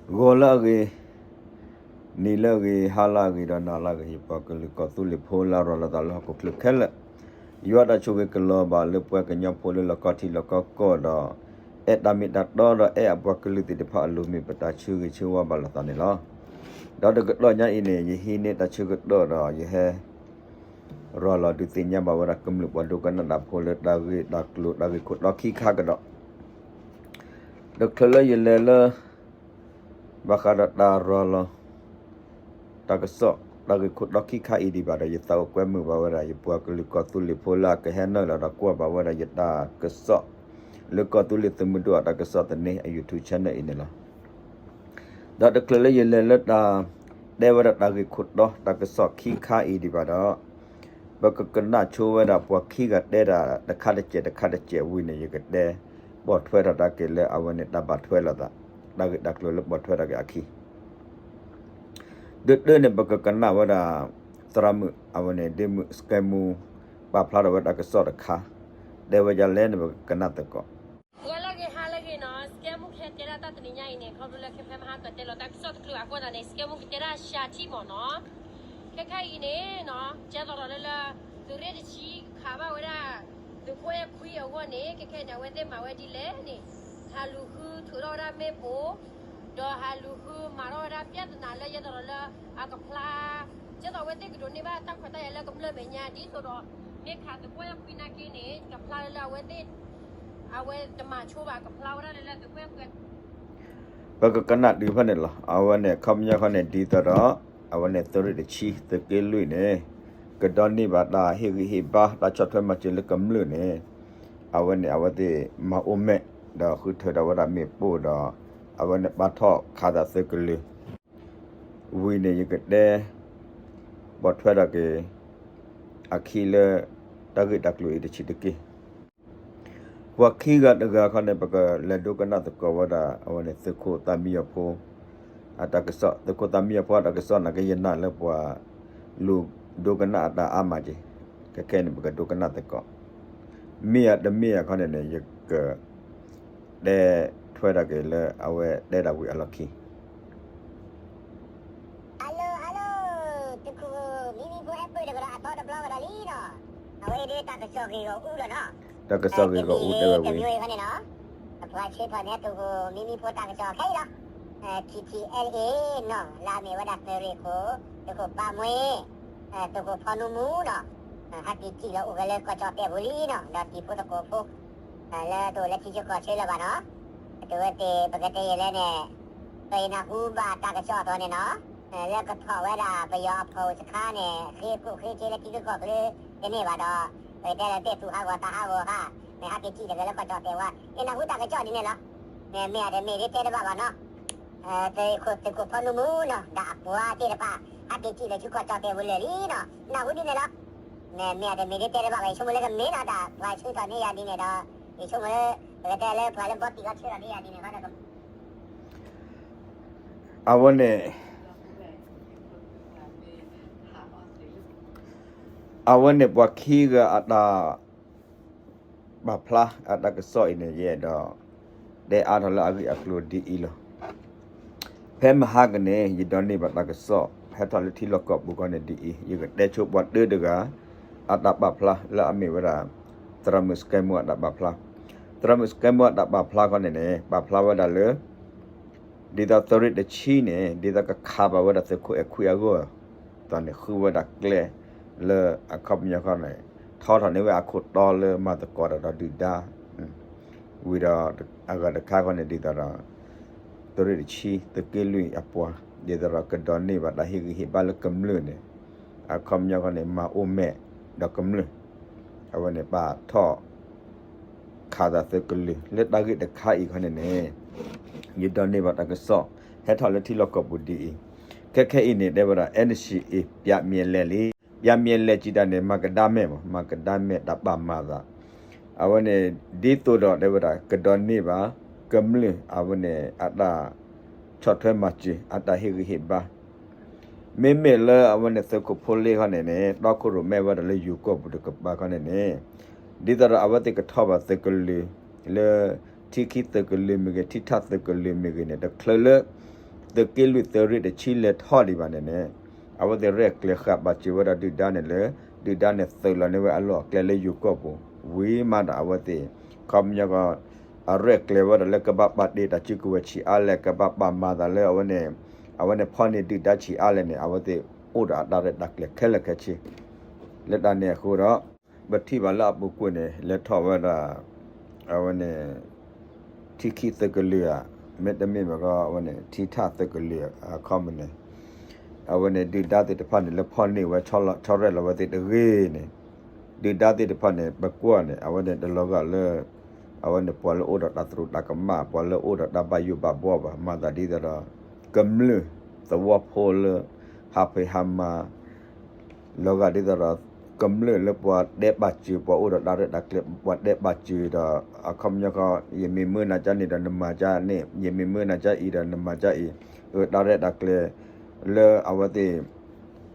ဂီၤလၢအဂ့ၤ, နံၤလၢအဂ့ၤ, ဟါလၢအဂ့ၤ ဒီးနၤလၢအဂ့ၤ ယပှၤကလုာ်ကီၢ်သူလ့ၤဖိလၢအရၤလီၤသးလၢဟီၣ်ခိၣ်ချၢခဲလၢာ်, ယွၤတၢ်ဆိၣ်ဂ့ၤကလီၤဘၣ်လၢပှၤကညီဖိလၢလီၢ်ကီၢ်ထံးလီၢ်ကီၢ်ကီၢ်ဒီး အဲၣ်တၢ်မ့ၢ်တၢ်တီဒီးအဲၣ်အပှၤကလုာ်သ့ၣ်တဖၣ်အလိၤ မ့ၢ်ပတၢ်ဆၢဂ့ၤဆၢဝါဘၣ်လိာ်သးန့ၣ်လီၤ. ဒီးတကတီၢ်ညါအံၤန့ၣ် ယဟံးန့ၢ်တၢ်ဆၢကတီၢ်ဒီး ယဟဲ ရၤလီၤဒုးသ့ၣ်ညါဘၣ်ဝဲဒၣ်ကမျၢၢ်ပှၤဒိကနၣ်တၢ်ဖိလၢတၢ်ဂ့ၢ်တၢ်ကျိၤတၢ်ဂ့ၢ်ခိၣ်တီခံခါကဒီး, တချုးလၢယလဲၤလၢ ဘၣ်ဃးဒီးတၢ်ရၤလီၤ တၢ်ကစီၣ်တၢ်ဂ့ၢ်ခိၣ်တီခံခါအံၤဒံးဘၣ်ဒီး ယသးအိၣ်ကွဲမုာ်ဘၣ်ဝဲဒၣ် ယပှၤကလုာ်ကီၢ်သူလ့ၤဖိလၢအကဟဲနုာ်လီၤဒီးကွၢ်ဘၣ်ဝဲဒၣ် ယတၢ်ကစီၣ် လၢကီၢ်သူလ့ၤသုးမုၢ်ဒိၣ်အတၢ်ကစီၣ်သန့ အ YouTube channel အံၤန့ၣ်လီၤ. ဒီးတချုးလၢယလဲၤလၢတၢ် တဲဝဲဒၣ်တၢ်ဂ့ၢ်ခိၣ်တီတၢ်ကစီၣ်ခံခါအံၤဒံးဘၣ်ဒီး ပကကနၣ်ဆိဝဲဒၣ်ပှၤခံဂၤတဲတၢ်တခါတစဲးတခါတစဲးဝံၤန့ၣ် ယကတဲ ပိာ်ထွဲထီၣ်တၢ်က့ၤလၢအဝဲန့ၣ်တၢ်ဘၣ်ထွဲလိာ်သး, တၢ်ဂ့ၢ်တၢ်ကျိၤလၢပိာ်ထွဲထီၣ်က့ၤအခံ ဒၢတၢန့ၣ် ပကကနၣ်ဝဲဒၣ် သရၣ်မုၣ်အဝဲန့ၣ် ဒ့မုၣ်စကဲမူ ပာ်ဖျါထီၣ်ဝဲတၢ်ကစီၣ်တခါ, တဲဝဲဒ်လဲၣ်န့ၣ် ပကကနၣ်သကိး. ဂီၤလၢအဂ့ၤ ဟါလၢအဂ့ၤနီၤ, စကဲမူခဲတဲဒၣ်တၢ်တနံၤညါအံၤန့ၣ် ခီဖျိလၢခဲဖဲမဟါကတဲလီၤတၢ်ကစီၣ်တချုးအဃိသတးန့ၣ် စကဲမူကတဲဒၣ်ရှၤထံမ့ၢ်နီၤ. ခဲခါအံၤန့ၣ်နီၤ ကဲသိးဒီးလၢလၢ သုးရ့ၣ်တဆံခးဘၣ်ဝဲဒၣ် သုးခိၣ်အဲၣ်ခွံအဂီၢ်န့ၣ် ခဲခဲအံၤန့ၣ် အဝဲသ့ၣ်မၤဝဲဒ်လဲၣ်န့ၣ် ဟးလူၤဃုထုးထီၣ်ဝဲဒၣ်မ့ၣ်ပိၢ် ဒီးဟးလူၤဃုမၤထီၣ်ဝဲဒၣ် ပြဿနာ လၢယဲသိးဒီးလၢ အကဖျါ ကဲသိးအဝဲသ့ၣ်ကဒိးန့ၢ်ဘၣ်တၢ်ခွဲးတၢ်ယာ်လၢကမျၢၢ်မဲာ်ညါ ဒ်သိးဒီး မ့ၢ်ခးသုးခိၣ်အဲၣ်ခွံနာ်က့န့ၣ် ကဖျါလၢလၢအဝဲသ့ၣ် အဝဲတမၤဆိဘၣ် ကဖျါဝဲဒၣ်လၢလၢသုးခိၣ်အဲၣ်ခွံ ပကကနၣ်တုၤဖဲန့ၣ်လီၤ. အဝဲန့ၣ် အခီပညီခီန့ၣ် ဒ်သိးဒီး အဝဲန့ၣ် သုးရ့ၣ်တဆံ သုးက့လွံၢ်န့ၣ် ကဒိးန့ၢ်ဘၣ်တၢ်ဟ့ၣ်ဂံၢ်ဟ့ၣ်ဘါ တၢ်ဆီၣ်ထွဲမၤစၢၤလၢကမျၢၢ်န့ၣ် အဝဲန့ၣ် အဝဲသ့ၣ်မၤအိၣ်မဲာ် ဒီးဃုထၢထီၣ်ဝဲဒၣ်မ့ၣ်ပိၢ်ဒီး အဝဲန့ၣ်ပာ်ထီၣ်ခးသးသုးကလုာ် ဝံၤန့ၣ် ယကတဲ ပိာ်ထွဲထီၣ်က့ၤ အခံလၢ တၢ်ဂ့ၢ်တၢ်ကျိၤအံၤတဆံးတက့ၢ်. ပှၤခံဂၤတဂၤခီန့ၣ် ပကလဲၤဒိကနၣ်သကိးဝဲဒၣ် အဝဲန့ၣ်သုးခိၣ်သးမံယီၤဖိ အတၢ်ကစီၣ်, သုးခိၣ်သးမံယီၤဖိအတၢ်ကစီၣ်နာ်က့ ယနာ်လၢပှၤ လူၤဒိကနၣ်အတၢ်အါမးက့ၤ, ခဲခဲန့ၣ် ပကဒိကနၣ်သကိး, မ့ၢ်ဧါတမ့ၢ်ဧါခီန့ၣ်န့ၣ် ယက တဲထွဲထီၣ်က့ၤလၢအဝဲတဲဒၣ်ဝံၤအလီၢ်ခံ. Hello hello, သုးခိၣ်မံမံဖိအဲၣ်ပၢၢ်တကဒီးအသီတဘျီကဒီးလံနီၤ, အဝဲအံၤဒ်တၢ်ကစီၣ်ဂ့ၢ်ဂီၢ်အူလီၤနီၤ, တၢ်ကစီၣ်ဂ့ၢ်ဂီၢ်အူတဲဝဲဝံၤ ကမ့ၢ်ဝဲခီန့ၣ်နီၤ, အပှၤဆှၢထီၣ်န့ၢ်သုးခိၣ်မံမံဖိတၢ်ကစီၣ်ခဲအံၤလီၤ, ထံထံအဲလ်အ့နီၤ လၢအမ့ၢ်ဝဲဒၣ်သုးရ့ၣ်ခိၣ်, သုးခိၣ်ပၢ်မှ့, သုးခိၣ်ဖီနူမူနီၤ, ဟဲက့ၤစံၣ်လီၤအိၣ်ဝဲလၢကီၢ်ကၠီၣ်တဲာ်ပူၤလံနီၤ, ဒီးတံၤဖိသကိးဖိ လၢတအိၣ်လၢထံဆၢကီၢ်ဆၢလၢၤဘၣ်နီၤ, အဝဲသ့ၣ်ပကတဲယဲၢ်လဲၣ်န့ၣ်, ပယနၢ်ဟူဘၣ်တၢ်ကစီၣ်အသိးန့ၣ်နီၤ, လၢကထီၣ်ဝဲဒၣ်ပယီၤအဖီၣ်စခါန့ၣ် ဃ့ကိၣ်ဃ့က့လၢထံဂုၤကီၢ်ဂၤတန့ၢ်ဘၣ်ဒီး, ပကတဲလၢသ့ၣ်သူၣ်ဟးဂီၤသးဟးဂီၤဧါ, မ့ၢ်ဟဲက့ၤစံၣ်လီၤလၢကီၢ်ကၠီၣ်တဲာ်ဝဲ, ယနၢ်ဟူတၢ်ကစီၣ်ဒ်န့ၣ်လီၤ, မ့ၢ်အတမ့ၢ်ဒ်တဲတဘၣ်ဘၣ်နီၤ သုးခိၣ်ဖီနူမူနီၤ ဒီးအပှၤသ့ၣ်တဖၣ် ဟဲက့ၤစံၣ်လီၤဆူကီၢ်ကၠီၣ်တဲာ်ပူၤလၢာ်လံနီၤ, နၢ်ဟူဒ်န့ၣ်လီၤ, မ့ၢ်အတမ့ၢ်ဒ်တဲတဘၣ်ဘၣ် ယဆိကမိၣ်လၢကမ့ၢ်နီၤ တၢ်ပှၤဆှၢထီၣ်န့ၢ်ယၤဒ်န့ၣ်ဒီး, ယဆိကမိၣ်လၢ ပကတဲလၢပှၤလၢဘီတံၢ်လီၤဆှၢထီၣ်န့ၢ်ယၤဒ်န့ၣ်ခီဒီး အဝဲန့ၣ် အဝဲန့ၣ်ပှၤခံဂၤအတၢ် ပာ်ဖျါအတၢ်ကစီၣ်အံၤန့ၣ် ယအဲၣ်ဒိး တဲအါထီၣ်လၢအဂ့ၢ်အကျိၤဒ်အံၤလီၤ. ဖဲမဟါကန့ၣ် ယဒိးန့ၢ်ဘၣ်တၢ်ကစီၣ် ဟဲထီၣ်လၢထံလီၢ်ကီၢ်ပူၤခီန့ၣ်ဒ်အံၤ, ယကတဲဆိပှၤတၢတဂၤ အတၢ်ပာ်ဖျါလၢအမ့ၢ်ဝဲဒၣ် သရၣ်မုၣ်စကဲမူအတၢ်ပာ်ဖျါ, သရၣ်မုၣ်စကဲမူအတၢ်ပာ်ဖျါခီန့ၣ်န့ၣ် ပာ်ဖျါဝဲဒၣ်လၢ ဒ်သိးသုးရ့ၣ်တဆံန့ၣ် ဒ်သိးကခးဘၣ်ဝဲဒၣ်သုးခိၣ်အဲၣ်ခွံအဂီၢ် ဒီးန့ၣ်ဃုဝဲဒၣ်ကျဲလၢအခီပညီခီန့ၣ် ထီထီၣ်န့ၢ်ဝဲအခိၣ်တီလၢမၤသကိးတၢ်ဒီးဒုၣ်ဒါ ဝံၤဒီးအဂၤတခါခီန့ၣ် ဒ်သိးဒီး သုးရ့ၣ်တဆံ သုးက့လွံၢ်အပှၤ ဒ်သိးဒီးကဒိးန့ၢ်ဘၣ်တၢ်ဟ့ၣ်ဂံၢ်ဟ့ၣ်ဘါလၢကမျၢၢ်န့ၣ် အခီပညီခီန့ၣ် မၤအိၣ်မဲာ်ဒီးကမျၢၢ် အဝဲန့ၣ်ပာ်ထီၣ် ခးသးသုးကလုာ် လၢတၢ်ဂ့ၢ်တခါအံၤခီန့ၣ်န့ၣ် ယဒိးန့ၢ်ဘၣ်တၢ်ကစီၣ် ဟဲထီၣ်လၢထံလီၢ်ကီၢ်ပူၤဒ်အံၤ, ခဲခဲအံၤန့ၣ် တဲဝဲဒၣ် NCA ပျးမျဉ်းလဲၤလံ, ပျးမျဉ်းလဲၤစံးတၢ်န့ၣ် မၤကဒါမဲာ်မး မၤကဒါမဲာ်တၢ်ပာ်မၤသး, အဝဲန့ၣ် ဒ်သိးဒီးတဲဝဲဒၣ် ကဒိးန့ၢ်ဘၣ် ကမျၢၢ်အဝဲန့ၣ် အတၢ်ဆီၣ်ထွဲမၤစၢၤ အတၢ်ဟ့ၣ်ဂံၢ်ဟ့ၣ်ဘါ မ့မ့ၢ်လၢအဝဲန့ၣ်သုးခိၣ်ဖိလ့ခီန့ၣ်န့ၣ် တီခိၣ်ရိၣ်မဲဝဲဒၣ်လၢယိၤကီၢ်ပူၤတကပၤခီန့ၣ်န့ၣ် ဒ်သိးဒီးအဝဲသ့ၣ်ကထီၣ်ဘၣ်သုးကလုာ် လၢထံခံသုးကလုာ်မ့ၢ်ဂ့ၤ ထံထၣ်သုးကလုာ်မ့ၢ်ဂ့ၤန့ၣ် တချုးလၢ သုးက့လွံၢ်သုးရ့ၣ်တဆံလဲၤထီၣ်ဒံးဘၣ်န့ၣ်န့ၣ်, အဝဲသ့ၣ်ရဲၣ်ကျဲၤဃာ်ပာ်စၢၤဝဲဒၣ်ဒုၣ်ဒါန့ၣ်လၢ ဒုၣ်ဒါန့ၣ်သုးလီၤန့ၢ်ဝဲအလီၢ်အကျဲလၢယိၤကီၢ်ပူၤ, ဝံၤမးဒီးအဝဲသ့ၣ် ခီပညီကီး အရဲၣ်ကျဲၤဝဲဒၣ်လၢကဘၣ်ပာ်တ့ၢ်တၢ်စုကဝဲၤဆံးအါလဲၣ်, ကဘၣ်ပာ်မၤသးလၢအဝဲန့ၣ်, အဝဲန့ၣ်ဖီၣ်န့ၢ်ဒုၣ်ဒါဆံးအါလဲၣ်န့ၣ် အဝဲသ့ၣ်အိၣ်ဒီးအတၢ်ရဲၣ်တၢ်ကျဲၤခဲလၢာ်ခဲဆ့ လၢတၢ်န့ၣ်အဃိဒီး ပထံၣ်ဘၣ်လၢအပူၤကွံာ်န့ၣ် လဲၤထီၣ်ဝဲဒၣ် အဝဲန့ၣ် ထံခံသုးကလၢၤဧါ, မ့တမ့ၢ်ဘၣ်ကီး အဝဲန့ၣ် ထံထၣ်သုးကလၢၤအခီပညီန့ၣ်, အဝဲန့ၣ် ဒုၣ်ဒါသ့ၣ်တဖၣ်န့ၣ် လၢဖီၣ်န့ၢ်ဝဲဆီရဲၣ်လီၤဝဲသ့ၣ်တဂ့ၤန့ၣ်, ဒုၣ်ဒါသ့ၣ်တဖၣ်န့ၣ် ပကွၢ်န့ၣ် အဝဲန့ၣ်တလီၤဂာ်လၢ အဝဲန့ၣ်ပှၤလၢအိၣ်ဒီးတၢ်သရူးတၢ်ကမၣ် ပှၤလၢအိၣ်ဒီးတၢ်ဘၣ်ယိၣ်ဘၣ်ဘှီဘၣ်, မၤသးဒ်သိးဒီး ကမျၢၢ်သဝီဖိလၢ ဟးဖံးဟးမၤ လီၤဂာ်ဒ်သိးဒီး ကမျၢၢ်လၢပှၤတဲပာ်စၢၤ ပှၤအိၣ်ဒီးတၢ်ရဲၣ်တၢ်ကျဲၤ ပှၤတဲပာ်စၢၤဒီး အခီပညီခီ ယမ့ၢ်မၢနၤကၠါန့ၣ်ဒီးနမၤကၠါန့ၣ်, ယမ့ၢ်မၢနၤကၠါအံၤဒီးနမၤကၠါအံၤ, အတၢ်ရဲၣ်တၢ်ကျဲၤ လၢအဝဲသ့ၣ်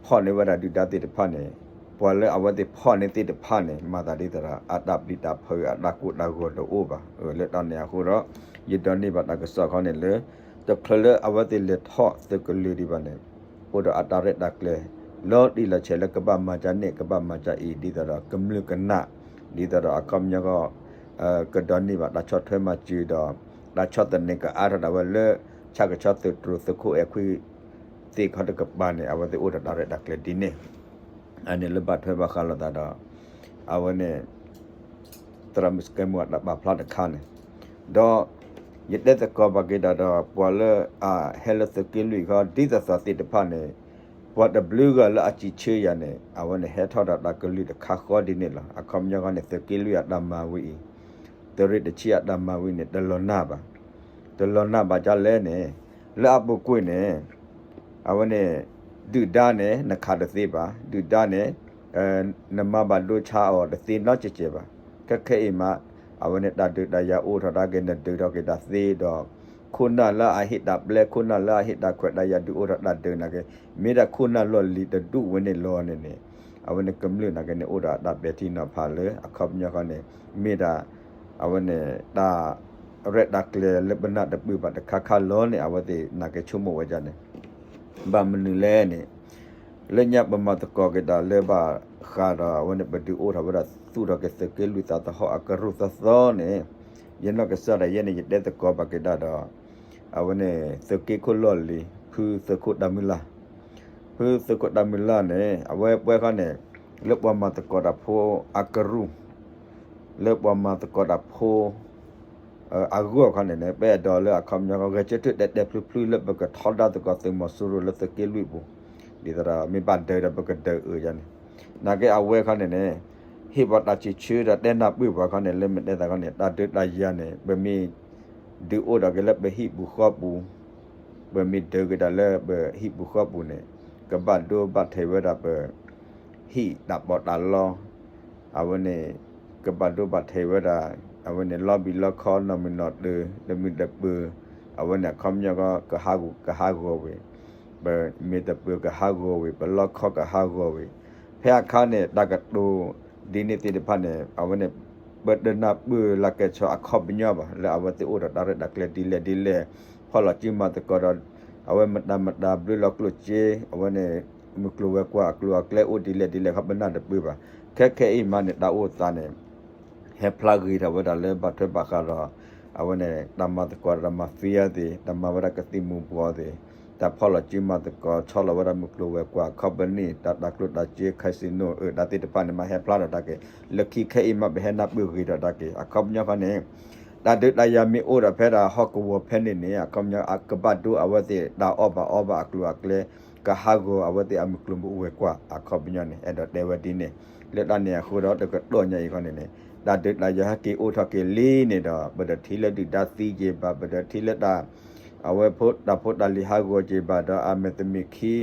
ဖီၣ်န့ၢ်ဝဲဒၣ်ဒုၣ်ဒါသ့ၣ်တဖၣ်န့ၣ်, ပှၤလၢအဝဲသ့ၣ်ဖီၣ်န့ၢ်သ့ၣ်တဖၣ်န့ၣ် မၤသးဒ်သိးဒီး အတၢ်ပျံၤတၢ်ဖုး အတၢ်ကိၢ်တၢ်ဂီၤတအိၣ်ဘၣ်. လၢတၢ်န့ၣ်အဃိဒီး ယဒိးန့ၢ်ဘၣ်တၢ်ကစီၣ်ခီန့ၣ်လၢ တချုးလၢအဝဲသ့ၣ်လဲၤထီၣ်သုးကလၢၤဒံးဘၣ်န့ၣ် အိၣ်ဒီးအတၢ်ရဲၣ်တၢ်ကျဲၤ လီၤတံၢ်လီၤဆဲးလၢကဘၣ်မၤကၠါန့ၣ် ကဘၣ်မၤကၠါအံၤ ဒ်သိးဒီးကမျၢၢ်ကနၣ်, ဒ်သိးဒီးအခီပညီခီ ကဒိးန့ၢ်ဘၣ်တၢ်ဆီၣ်ထွဲမၤစၢၤဒီး တၢ်ဆီၣ်သနံးကအါထီၣ်ဒၣ်ဝဲလၢ ဆၣ်ကဆီသုးတြိၤသုးခိၣ်အဲၣ်ခွံ သ့ၣ်ခီတကပၤန့ၣ် အဝဲသ့ၣ်အိၣ်ဒီးတၢ်ရဲၣ်တၢ်ကျဲၤဒ်န့ၣ်, အန့ၣ်လၢဘၣ်ထွဲဘၣ်ဃးလိာ်သးဒီး အဝဲန့ၣ် သရၣ်မုၣ်စကဲမူအတၢ်ပာ်ဖျါတခါန့ၣ်, ဒီး ယတဲသကိးဘၣ်က့ၤဒၣ်ဒီး ပှၤလၢအဟဲလၢသုးက့လွံၢ်ခီ ဒ်သိးသိးသ့ၣ်တဖၣ်န့ၣ် ပှၤတဘျုးဂၤလၢအစံးဆၢယၤန့ၣ် အဝဲန့ၣ်ဟဲထီၣ်ဒီးတၢ်ကလုၢ်တခါဃီဒ်န့ၣ်လီၤ. အခီပညီခီန့ၣ် သုးက့လွံၢ်အတၢ်မၤဝံၤအံၤ သုးရ့ၣ်တဆံအတၢ်မၤဝံၤန့ၣ် တလီၤနၢ်ဘၣ်. တလီၤနၢ်ဘၣ်ဒ်လဲၣ်န့ၣ် လၢအပူၤကွံာ်န့ၣ် အဝဲန့ၣ် ဒုၣ်ဒါန့ၣ် နခးတသ့ဘၣ်, ဒုၣ်ဒါန့ၣ် နမၤဘၣ်ဒိဆါအီၤတသ့နီတစဲးဘၣ်. ခဲခဲအံၤမး အဝဲန့ၣ်တၢ်ဒုးတၢ်ယၤအိၣ်ထီၣ်ဒၣ်က့ၤ နဒုးထီၣ်က့ၤတၢ်သ့ဒီး ခိၣ်နၢ်လၢအဟ့ၣ်တၢ်ပျဲ ခိၣ်နၢ်လၢအဟ့ၣ်တၢ်ခွဲးတၢ်ယာ်ဒုးအိၣ်ထီၣ်တၢ်ဒုးနာ်က့ မ့ၢ်ဒၣ်ခိၣ်နၢ်လီၢ်လံၤတဒူၣ်ဝဲန့ၣ်လီၤန့ၣ်န့ၣ် အဝဲန့ၣ်ကမျၢၢ်နာ်က့န့ၣ် အိၣ်ဒီးအတၢ်ပဲာ်ထံနီၤဖးလၢအခီပညီခီန့ၣ် မ့ၢ်ဒၣ် အဝဲန့ၣ် တၢ် ရဲၣ်တၢ်ကျဲၤလၢပနၢ်တပၢၢ်ဘၣ်တခါခါလီၤန့ၣ် အဝဲသ့ၣ်နာ်က့ဆိကမိၣ်ဝဲဒ်န့ၣ် ဘၣ်မနုၤလဲၣ်န့ၣ် လၢညါပမၤသကိးက့ၤတၢ်လၢဘၣ်ဃးဒီး အဝဲန့ၣ် ပဒုးအိၣ်ထီၣ်ဝဲဒၣ်သူၣ်ထီၣ်က့ၤသုးက့လွံၢ်သးသဟီၣ်အကရူၢ်သီသီန့ၣ် ယနီၢ်ကစၢ်ဒၣ်ယဲန့ၣ် ယတဲသကိးဘၣ်က့ၤဒၣ်ဒီး အဝဲန့ၣ် သုးက့ခိၣ်လီၢ်လံၤ ဖုသုးခိၣ်တၢ်မုၢ်လၢ် ဖုသုးခိၣ်တၢ်မုၢ်လၢ်န့ၣ် အဝဲပှဲၤခီန့ၣ် လၢပှၤမၤသကိးတၢ်ဖိအကရူၢ် လၢပှၤမၤသကိးတၢ်ဖိ အဂီၢ်ခီန့ၣ်န့ၣ် ပအဲၣ်ဒိးလၢအခီပညီ ဂဲၤဆၢထၢၣ်တဲာ်တဲာ်ဖျုးဖျုးလၢပကထီဒါသကိးသုးမီၤစိရိၤလၢသုးက့လွံၢ်ပူၤ ဒ်သိးဒီးမ့ၢ်ဘၣ်ဒၢးဒီးပကဒၢးအၢယၤန့ၣ် နာ်က့အဝဲခီန့ၣ်န့ၣ် ဟ့ၣ်ပှၤတၢ်စံးဆၢဒီးတဲနၢ်ပၢၢ်ပှၤခီန့ၣ် လၢမ့ၢ်တဲသးခီန့ၣ် တၢ်ဒုးတၢ်ယၤန့ၣ် ပမ့ၢ် ဒုးအိၣ်ထီၣ်က့ၤလၢပဟံၣ်ပူၤဃီပူၤ ပမ့ၢ်ဒၢးက့ၤတၢ်လၢပဟံၣ်ပူၤဃီပူၤန့ၣ် ကဘၣ်ဒိဘၣ်ထံးဝဲဒၣ်ပ ဟံၣ်တၢ်ပီးတၢ်လီ အဝဲန့ၣ် ကဘၣ်ဒိဘၣ်ထံးဝဲဒၣ် အဝဲန့ၣ် လီဘံၣ်လီခီ နီၢ်မုၢ်နီၢ်တၢၤ တမုာ်တပၢၤ အဝဲန့ၣ်အခီပညီ ကဟးဂူာ်ကဟးဂီၤဝဲ ပမ့ၢ်တပၢၤကဟးဂီၤဝဲ ပလီခီကဟးဂီၤဝဲ ဖဲအခါန့ၣ် တၢ်ကတိၤဒ်န့ၣ်သ့ၣ်တဖၣ်န့ၣ် အဝဲန့ၣ် ပတနၢ်ပၢၢ်လၢကဲဆီအခီပညီဘၣ် လၢအဝဲသ့ၣ်အိၣ်ဒီးတၢ်ရဲၣ်တၢ်ကျဲၤဒ်လဲၣ်ဒ်လဲၣ် ဖီၣ်လီၤစုမၤသကိးဒီး အဝဲမတၤမတၤဘျုးလီၤကျိၣ်စ့ အဝဲန့ၣ် မုၢ်ကျိၤဝဲၤကွာ်အကျိၤအကျဲအိၣ်ဒ်လဲၣ်ဒ်လဲၣ်ခီ ပနၢ်တပၢၢ်ဘၣ်. ခဲခဲအံၤမးန့ၣ် တၢ်အိၣ်သးန့ၣ် ဟဲဖျါဂ့ၤထီၣ်ဝဲဒၣ်လၢဘၣ်ထွဲဘၣ်ဃးဒီး အဝဲန့ၣ် တၢ်မၤသကိးတၢ်မၤသံအသ့ၣ် တၢ်မၤဝဲဒၣ်ကသံၣ်မူၤဘှီးသ့ၣ် တၢ်ဖီၣ်လီၤစုမၤသကိး ဆီလီၤဝဲဒၣ်မုၢ်ကျိၤဝဲၤကွာ် company တၢ်တၤကျိၣ်တၤစ့ casino အၢ တၢ်သ့ၣ်တဖၣ်န့ၣ် မးဟဲဖျါထီၣ်တၢ်က့ၤ လၢခံခဲအံၤမး ပဟဲနၢ်ပၢၢ်ဂ့ၤထီၣ်တၢ်က့ၤ အခီပညီခီန့ၣ် တၢ်ဒုးတၢ်ယၤမ့ၢ်အိၣ်ဒီးဖဲဒၣ်ဟီၣ်ကဝီၤဖဲန့ၣ်န့ၣ် အခီပညီ ကဘၣ်ဒိအဝဲသ့ၣ်တၢ်အီၣ်ဘၣ်အီဘၣ်အကျိၤအကျဲ ကဟးဂီၤအဝဲသ့ၣ်အမုၢ်ကျိၤဝဲၤကွာ်အခီပညီန့ၣ် အဲၣ်ဒိးတဲဝဲဒ်န့ၣ် လၢတၢ်န့ၣ်အဃိဒီး တကတီၢ်ညါအံၤခီန့ၣ်န့ၣ် တၢ်ဒုးတၢ်ယၤဟဲက့ၤအိၣ်ထီၣ်က့ၤလံန့ၣ်ဒီး ပတထံၣ်လၢဒုၣ်ဒါသံက့ၤဘၣ် ပတထံၣ်လၢတၢ် အဝဲဖိတၢ်ဖိတၢ်လံၤဟးဂီၤက့ၤဘၣ်ဒီး အမဲာ်တမံၤခံ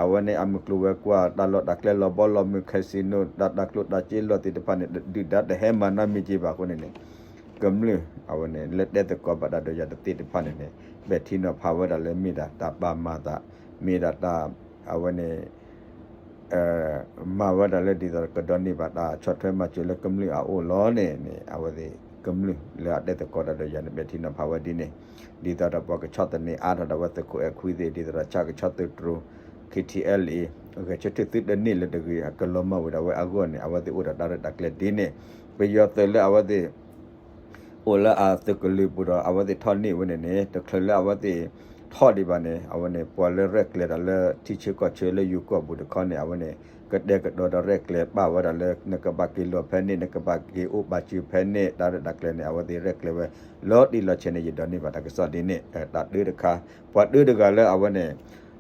အဝဲန့ၣ်အမုၢ်ကျိၤဝဲၤကွာ် တၢ်လီၢ်တၢ်ကျဲလီၤဘီလီၤမုၢ် casino တၢ်တၤကျိၣ်တၤစ့လီၢ်သ့ၣ်တဖၣ်န့ၣ် ဒုၣ်ဒါတဟဲမၤနီတမံၤက့ၤဘၣ်အဃိန့ၣ်န့ၣ် ကမျၢၢ်အဝဲန့ၣ် လၢတဲသကိးဘၣ်တၢ်ဒီးယၤတသ့ၣ်တဖၣ်န့ၣ်န့ၣ် ပဲာ်ထံနီၤဖးဝဲဒၣ်လၢမ့ၢ်ဒၣ်တၢ်ပာ်မၤသး မ့ၢ်ဒၣ်တၢ် အဝဲန့ၣ် မၤဝဲဒၣ်လၢဒ်သိးကဒိးန့ၢ်ဘၣ်တၢ်ဆီၣ်ထွဲမၤစၢၤလၢကမျၢၢ်အအိၣ်လီၤန့ၣ်န့ၣ် အဝဲသ့ၣ် ကမျၢၢ်လၢအတဲသကိးတၢ်ဒီးယၤန့ၣ် ပဲာ်ထံနီၤဖးဝဲဒ်န့ၣ်, ဒ်သိးဒီးပှၤကဆီၣ်သနံးအါထီၣ်ဒၣ်ဝဲသုးခိၣ်အဲၣ်ခွံသ့ၣ် ဒ်သိးဒီးဆၣ်ကဆီသုးတြိၤ ခ့ထံအဲလ်အ့ ဂဲၤဆၢထၢၣ်သုတန့ၢ်လၢၤတဂ့ၤ အကလီၤမၢ်ဝဲဒၣ်ဝဲအဂီၢ်န့ၣ် အဝဲသ့ၣ်အိၣ်ဒီးတၢ်ရဲၣ်တၢ်ကျဲၤဒ်န့ၣ်, ပယီၤသုးလၢအဝဲသ့ၣ် အိၣ်လၢအသုးကလၢၤပူၤဒီး အဝဲသ့ၣ်ထီၣ်န့ၢ်ဝဲန့ၣ်န့ၣ် တချုးလၢအဝဲသ့ၣ်ထီၣ်ဒံးဘၣ်န့ၣ် အဝဲန့ၣ် ပှၤလၢရဲၣ်ကျဲၤတၢ်လၢထံဆၢကီၢ်ဆၢလၢယိၤကီၢ်ပူၤတခီန့ၣ် အဝဲန့ၣ် ကတဲာ်ကတီၤဒီးရဲၣ်ကျဲၤပာ်ဝဲဒၣ်လၢ နကဘၣ်က့ၤလီၤဖဲန့ၣ် နကဘၣ်က့ၤအိၣ်ဘၣ်စၢၤဖဲန့ၣ် တၢ်ရဲၣ်တၢ်ကျဲၤန့ၣ် အဝဲသ့ၣ်ရဲၣ်ကျဲၤဝဲ လီၤတံၢ်လီၤဆဲးန့ၣ် ယဒိးန့ၢ်ဘၣ်တၢ်ကစီၣ်ဒ်န့ၣ် တၢ်တၢတခါ ပှၤတၢတဂၤလၢအဝဲန့ၣ်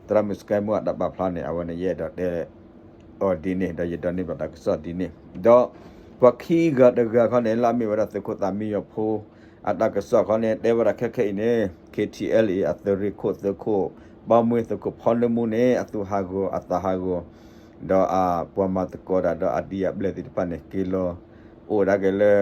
သရၣ်မုၣ်စကဲမူအတၢ်ပာ်ဖျါန့ၣ် အဝဲန့ၣ် ယအဲၣ်ဒိးတဲ အီၤဒ်န့ၣ် ဒီးယဒိးန့ၢ်ဘၣ်တၢ်ကစီၣ်ဒ်န့ၣ် ဒီးပှၤခံဂၤတဂၤခီန့ၣ် လၢအမ့ၢ်ဝဲဒၣ်သုးခိၣ်သးမံယီၤဖိ အတၢ်ကစီၣ်ခီန့ၣ် တဲဝဲဒၣ်ခဲခဲအံၤန့ၣ် ခ့ထံအဲလ်အ့ အသုးရ့ၣ်ခိၣ် သုးခိၣ်ဘီမွှ့ သုးခိၣ်ဖီနၢမူန့ၣ် အသူၣ်ဟးဂီၤအသးဟးဂီၤ ဒီးအပှၤမၤသကိးတၢ်ဒီးအဒံအဘျဲၣ်သ့ၣ်တဖၣ်န့ၣ် က့ၤလီၤ အိၣ်ဒၣ်က့ၤလၢ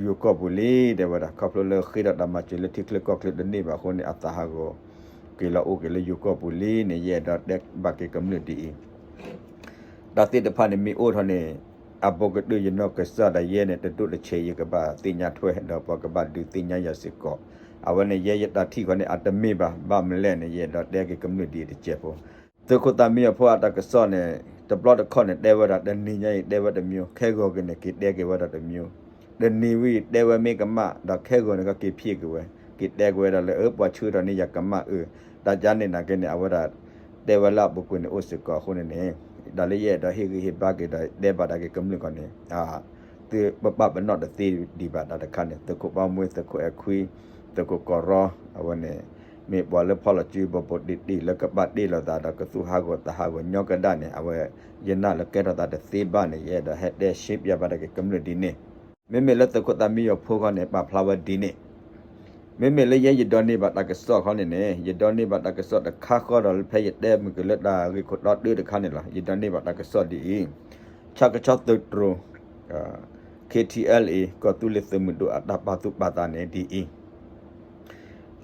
ယိၤကီၢ်ပူၤလံ တဲဝဲဒၣ် ခီဖျိလၢဃ့ထီၣ်တၢ်မၤစၢၤလၢထံချၢကီၢ်ချၢတန့ၢ်ဘၣ်အဃိန့ၣ် အသးဟးဂီၤ က့ၤလီၤအိၣ်က့ၤလၢယိၤကီၢ်ပူၤလံန့ၣ် ယအဲၣ်ဒိးတဲဘၣ်က့ၤကမျၢၢ်ဒ်အံၤ တၢ်သ့ၣ်တဖၣ်န့ၣ်မ့ၢ်အိၣ်ထီၣ်န့ၣ် အဘူးကတၢၢ်ယနီၢ်ကစၢ်ဒၣ်ယဲန့ၣ် တဒိၣ်တဆဲးယကဘၣ်သ့ၣ်ညါထွဲ ဒီးပှၤကဘၣ်ဒုးသ့ၣ်ညါယၤစ့ၢ်ကီး အဝဲန့ၣ်ယဲယတၢ်ထံၣ်ဃီန့ၣ် အတမ့ၢ်ဘၣ် ဘၣ်မနုၤလဲၣ်န့ၣ် ယအဲၣ်ဒိးတဲက့ၤကမျၢၢ်ဒ်အံၤတစဲးဖိ သုးခိၣ်သးမံယီၤဖိအတၢ်ကစီၣ်န့ၣ် တဘျီတခီၣ်န့ၣ် တဲဝဲဒၣ်တနံၤညါအံၤ တဲဝဲတမျိုး ခဲဂီၤက့ၤန့ၣ် က့ၤတဲက့ၤဝဲဒၣ်တမျိုး တနံၤဝံၤတဲဝဲမ့ၢ်ကမၣ် ဒီးခဲဂီၤန့ၣ်က့ၤဖံးက့ၤဝဲ က့ၤတဲက့ၤဝဲဒၣ်လၢ အၢ ပှၤဆှၢထီၣ်န့ၢ်ယၤကမၣ်အၢ တၢ်ကါန့ၣ်နာ်က့န့ၣ် အဝဲဒၣ် တဲဝဲလၢအပူၤကွံာ်န့ၣ်အိၣ်စ့ၢ်ကီးအဃိန့ၣ်န့ၣ် တၢ်လၢယအဲၣ်ဒိးဟ့ၣ်ဂံၢ်ဟ့ၣ်ဘါက့ၤဒီးတဲဘၣ်ဒၣ်က့ၤကမျၢၢ်ခီန့ၣ် သုပပာ်ပနီၣ်တသ့ဒံးဘၣ်တၢ်တခါန့ၣ် သုးခိၣ်ဘီမွှ့ သုးခိၣ်အဲၣ်ခွံ သုးခိၣ်ကီၢ်ရီ အဝဲန့ၣ် မ့ၢ်ပှၤလၢဖီၣ်လီၤစုဘိးဘိးတံၢ်တံၢ်လၢကဘၣ်တ့ၢ်လိာ်သးဒီးကသူၣ်ဟးဂီၤသးဟးဂီၤညီကဒၣ်န့ၣ် အဝဲ ယနာ်လၢကဲထီၣ်သးတသ့ဘၣ်န့ၣ် ယအဲၣ်ဒိးဟဲတဲရှင်းပြဘၣ်ဒၣ်က့ၤကမျၢၢ်ဒ်န့ၣ် မ့မ့ၢ်လၢသုးခိၣ်သးမံယီၤဖိခီန့ၣ် ပာ်ဖျါဝဲဒ်န့ၣ် မ့မ့ၢ်လၢယဲယဒိးန့ၢ်ဘၣ်တၢ်ကစီၣ်ခီန့ၣ်န့ၣ် ယဒိးန့ၢ်ဘၣ်တၢ်ကစီၣ်တခါဃီဒီး ဖဲယတဲမုၢ်က့ၤလၢတၢ်ဂ့ၢ်ခိၣ်တီတၢတခါန့ၣ်လီၤ. ယဒိးန့ၢ်ဘၣ်တၢ်ကစီၣ်ဒ်အံၤ, ဆၣ်ကဆီသုးတြိၤ ခ့ထံအဲလ်အ့ ကီၢ်သူလ့ၤသုးမုၢ်ဒိၣ်အတၢ်ပာ်သူၣ်ပာ်သးန့ၣ်ဒ်အံၤ,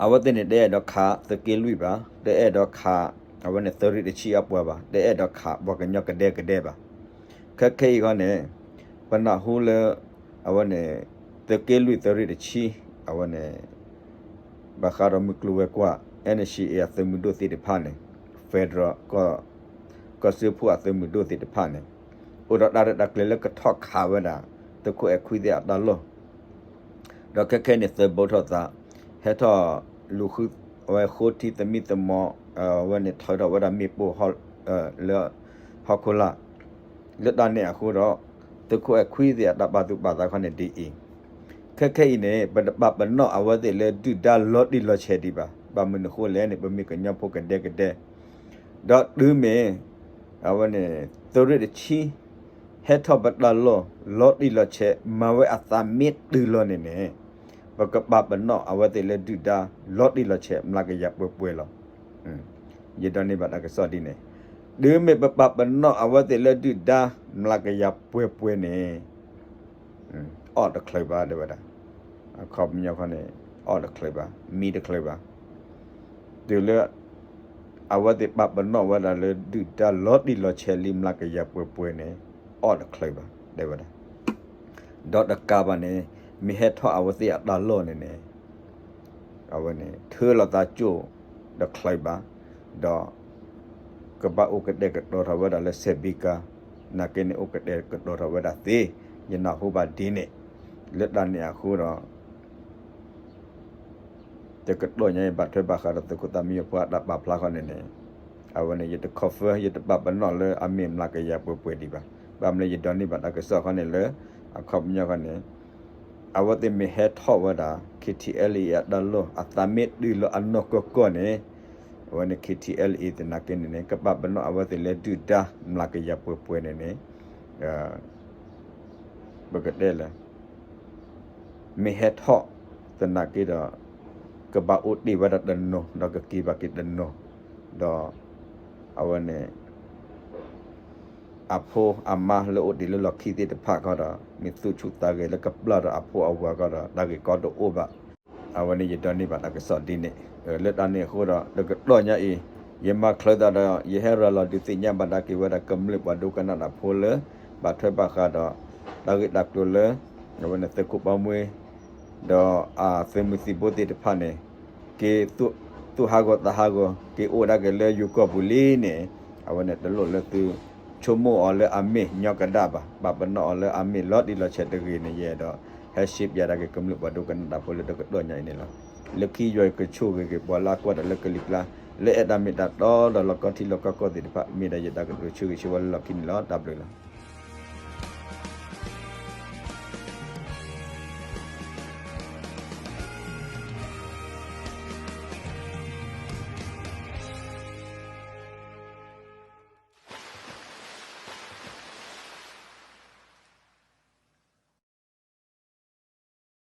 အဝဲသ့ၣ်န့ၣ် တအဲၣ်ဒိးခးသုးက့လွံၢ်ဘၣ်, တအဲၣ်ဒိးခး အဝဲန့ၣ် သုးရ့ၣ်တဆံအပှၤဘၣ်, တအဲၣ်ဒိးခးပှၤကညီကဒဲကဒဲဘၣ်. ခဲခဲအံၤခီန့ၣ် ပနၢ်ဟူလၢ အဝဲန့ၣ် သုးက့လွံၢ်သုးရ့ၣ်တဆံ အဝဲန့ၣ် ဘၣ်ဃးဒီးမုၢ်ကျိၤဝဲၤကွာ် NCA အသုးမုၢ်ဒိၣ်သ့ၣ်တဖၣ်န့ၣ် federal ကီၢ်စၢဖှိၣ်အသုးမုၢ်ဒိၣ်သ့ၣ်တဖၣ်န့ၣ် အိၣ်ဒီးတၢ်ရဲၣ်တၢ်ကျဲၤလၢကထီၣ်ခးဝဲဒၣ် သုးခိၣ်အဲၣ်ခွံသ့ၣ်အတၢ်လီၢ် ဒီးခဲခဲန့ၣ် သုးဘူးထီၣ်သး ဟဲထီၣ်လူၤဃု အဝဲဃိထံသမံသမိး အဝဲန့ၣ်ထုးထီၣ်ဝဲဒၣ်မ့ၣ်ပိၢ် လၢဟီၣ်ခိၣ်လာ် လၢတၢ်န့ၣ်အဃိဒီး သုးခိၣ်အဲၣ်ခွံသ့ၣ်အတၢ်ပာ်သူၣ်ပာ်သးခီန့ၣ်ဒ်အံၤ, ခဲခဲအံၤန့ၣ် ပတပာ်ပနီၣ်အဝဲသ့ၣ်လၢဒုၣ်ဒါလီၤတံၢ်လီၤဆဲးဒံးဘၣ်. ဘၣ်မနုၤအဃိလဲၣ်န့ၣ် ပမ့ၢ်ကညီဖိကဒဲကဒဲ ဒီးတုၤမ့ၢ် အဝဲန့ၣ် သုးရ့ၣ်တဆံ ဟဲထီၣ်ပတၢ်လီၢ် လီၤတံၢ်လီၤဆဲး မၤဝဲအသးမ့ၢ်တုၤလီၤန့ၣ်န့ၣ် ပကပာ်ပနီၣ်အဝဲသ့ၣ်လၢဒုၣ်ဒါ လီၤတံၢ်လီၤဆဲး မျးကယၤပှဲၤပှဲၤလီၤ. ယဒိးန့ၢ်ဘၣ်တၢ်ကစီၣ်ဒ်န့ၣ်, တုၤမ့ၢ်ပပာ်ပနီၣ်အဝဲသ့ၣ်လၢဒုၣ်ဒါ မျးကယၤပှဲၤပှဲၤန့ၣ် အီၣ်တချုးဘၣ် တဲဝဲဒၣ်, အခီပညီခီန့ၣ် အီၣ်တချုးဘၣ် မံတချုးဘၣ်. တုၤလၢ အဝဲသ့ၣ်ပာ်ပနီၣ်ဝဲဒၣ်လၢဒုၣ်ဒါလီၤတံၢ်လီၤဆဲးလံ မျးကယၤပှဲၤပှဲၤန့ၣ် အီၣ်တချုးဘၣ် တဲဝဲဒၣ်. ဒီးတကးဘၣ်န့ၣ် မ့ၢ်ဟဲထီၣ်အဝဲသ့ၣ်အတၢ်လီၢ်န့ၣ်န့ၣ် အဝဲန့ၣ် ထုးလီၤသးကၠိၣ်တချုးဘၣ်, ဒီး ကဘၣ်အိၣ်ကတဲာ်ကတီၤထီၣ်ဝဲဒၣ်လၢစဲးဘံကါ, နာ်က့န့ၣ် အိၣ်ကတဲာ်ကတီၤထီၣ်ဝဲဒၣ်သ့, ယနၢ်ဟူဘၣ်ဒ်န့ၣ်, လၢတၢ်န့ၣ်အဃိဒီး တကတီၢ်ညါအံၤ ဘၣ်ထွဲဘၣ်ဃးဒီးသုးခိၣ်သးမံယီၤဖိအတၢ်ပာ်ဖျါခီန့ၣ်န့ၣ်, အဝဲန့ၣ် ယတ confirm ယတပာ်ပနီၣ်လၢအမ့ၢ်မျးကယၤပှဲၤပှဲၤဒံးဘၣ်. ဘၣ်မနုၤလဲၣ် ယဒိးန့ၢ်ဘၣ်တၢ်ကစီၣ်ခီန့ၣ်လၢ အခီပညီခီန့ၣ် အဝဲသ့ၣ်မ့ၢ်ဟဲထီၣ်ဝဲဒၣ် ခ့ထံအဲလ်အ့ အတၢ်လီၢ် အသးမ့ၢ်တုၤလီၤအနီၢ်ကီၢ်ကီၢ်န့ၣ်, အဝဲန့ၣ် ခ့ထံအဲလ်အ့ သနာ်က့န့ၣ်န့ၣ် ကပာ်ပနီၣ်အဝဲသ့ၣ်လၢဒုၣ်ဒါမျးကယၤပှဲၤပှဲၤန့ၣ်န့ၣ် ပကတဲလၢ မ့ၢ်ဟဲထီၣ်သနာ်က့ဒီး ကဘၣ်အိၣ်တ့ၢ်ဝဲဒၣ်တနီၤ ဒီးကက့ၤဘၣ်က့ၤတနီၤ, ဒီး အဝဲန့ၣ် အဖိအမါလၢအိၣ်တ့ၢ်လၢလီၢ်ခံသ့ၣ်တဖၣ်ခီဒီး မ့ၢ်သူၣ်ဆူၣ်သးဂဲၤလၢကပျၢ်ဒီးအဖိအဝၤခီဒီး တၢ်ဂ့ၢ်ကီတအိၣ်ဘၣ်. အဝဲန့ၣ်ယဒိးန့ၢ်ဘၣ်တၢ်ကစီၣ်ဒ်န့ၣ်, လၢတၢ်န့ၣ်အဃိဒီး တကတီၢ်ညါအံၤ ယမၤချၢးသးဒီး ယဟဲရၤလီၤဒုးသ့ၣ်ညါဘၣ်ဒၣ်က့ၤဝဲဒၣ်ကမျၢၢ်ပှၤဒိကနၣ်တၢ်ဖိလၢ ဘၣ်ထွဲဘၣ်ဃးဒီး တၢ်ဂ့ၢ်တၢ်ကျိၤလၢ အဝဲန့ၣ်သုးခိၣ်ဘီမွှ့ ဒီးအသုးမုၢ်သံၣ်ဘိသ့ၣ်တဖၣ်န့ၣ် က့ၤသူၣ်ဟးဂီၤသးဟးဂီၤ က့ၤအိၣ်ဒၣ်က့ၤလၢယိၤကီၢ်ပူၤလံန့ၣ် အဝဲန့ၣ်တလိၣ်လၢသု ဆိကမိၣ်အီၤလၢအမ့ၢ်ညီကဒၣ်ဘၣ်, ပာ်ပနီၣ်အီၤလၢအမ့ၢ်လီၤတံၢ်လီၤဆဲးတဂ့ၤန့ၣ် ယအဲၣ်ဒိး ဟဲရှ့ပျးဒၣ်က့ၤကမျၢၢ်ပှၤဒိကနၣ်တၢ်ဖိလၢတကတီၢ်ညါအံၤန့ၣ်လီၤ. လၢခံယွၤကဆိၣ်ဂ့ၤက့ၤပှၤလၢအကွၢ်တၢ်လၢကလံၤကျါ လၢအဲၣ်တၢ်မ့ၢ်တၢ်တီဒီးလီၢ်ကီထံလီၢ်ကီကီၢ်သ့ၣ်တဖၣ် မ့ၢ်ဒၣ်ယတၢ်ကတိၤဆၢဂ့ၤဆၢဝါလၢလီၢ်ခံန့ၣ်လီၤ. တၢ်ဘျုးလီၤ.